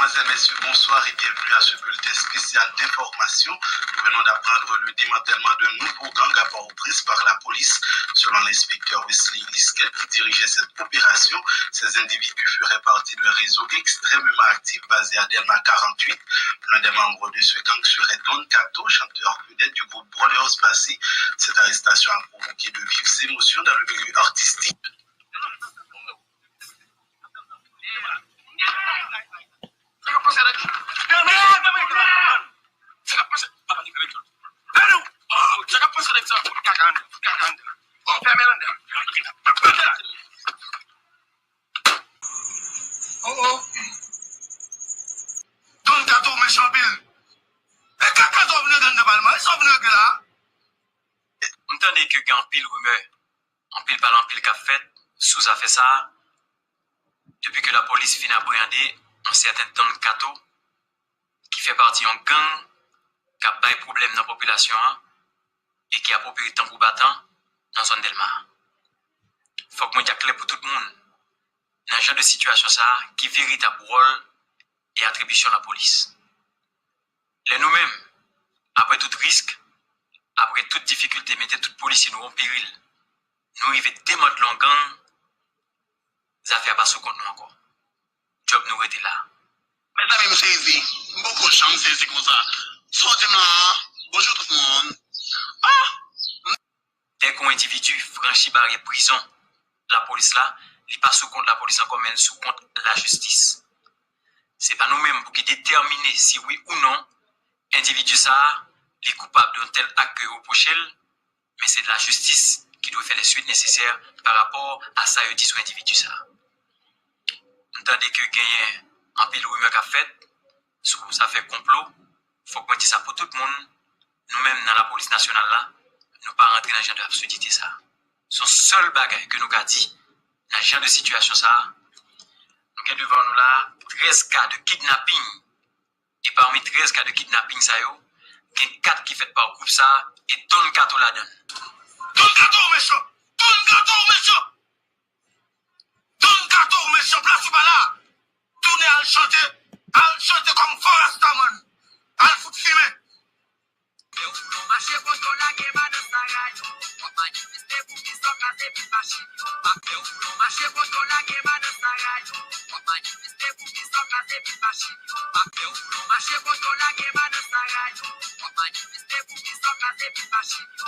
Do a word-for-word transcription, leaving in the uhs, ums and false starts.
Mesdames, Messieurs, bonsoir et bienvenue à ce bulletin spécial d'information. Nous venons d'apprendre le démantèlement d'un nouveau gang à Port-au-Prince par la police. Selon l'inspecteur Wesley Lisquet, qui dirigeait cette opération, ces individus feraient partie d'un réseau extrêmement actif basé à Delma quarante-huit. L'un des membres de ce gang serait Don Kato, chanteur vedette du groupe Brothers Passy. Cette arrestation a provoqué de vives émotions dans le milieu artistique. Sa k ap pase nèg sa? Fout kaka anndan, fout kaka anndan. Oh, fèmen l anndan. Oh, oh. Don Kato mechan anpil. E kaka sa w vin regle anndan palman, e sa w vin regle la? M tande ke gen anpil rimè, anpil pale anpil k ap fèt sou zafè sa a, depi ke lapolis fin apreyande yon sèten Don Kato, ki fè pati yon gang k ap bay pwoblèm nan popilasyon an e ki ap opere tanbou batan nan zòn Dèlma a. Fòk mwen di a klè pou tout moun, nan jan de sitiyasyon sa a, ki veritab wòl e atribisyon lapolis. Lè nou menm, apre tout risk, apre tout difikilte, mete tout polisye nou an peril, nou rive demantle yon gang, zafè a pa sou kont nou ankò. Djòb nou rete la. Mezanmi, m sezi. M poko janm sezi konsa. Sa w di m la a? Bonjou tout moun. Ah! Dèk yon endividi franchi baryè prizon lapolis la, li pa sou kont lapolis ankò, men l sou kont lajistis. Se pa nou menm pou ki detèmine si wi ou non endividi sa a, li koupab de yon tèl ak ke yo repwoche l, men se lajistis ki dwe fè lè swit nesesè pa rapò a sa yo di sou endividi sa a. M tande ke genyen anpil rimè k ap fèt sou zafè konplo. Fòk mwen di sa pou tout moun, nou menm nan lapolis nasyonal la, nou pa rantre nan jan de absidite sa a. Se yon sèl bagay ke nou ka di nan jan de sitiyasyon sa a, nou gen devan nou la trèz ka de kidnaping. E pami trèz ka de kidnaping sa yo, gen kat ki fèt pa gwoup sa a, e Don Kato ladan l. Don Kato mechan! Don Kato mechan! Don Kato mechan, plas ou pa la! Tounen al chante, al chante kòm fò rastaman. Al fout fimen. Fè ou non mache kote w lage madan sa rayon. W ap manifeste pou ki sòk la se vin machin yo. Fè ou non mache kote w lage madan sa rayon. W ap manifeste pou ki sòk la se vin machin yo. Fè ou non mache kote w lage madan sa rayon. W ap manifeste pou ki sòk la se vin machin yo.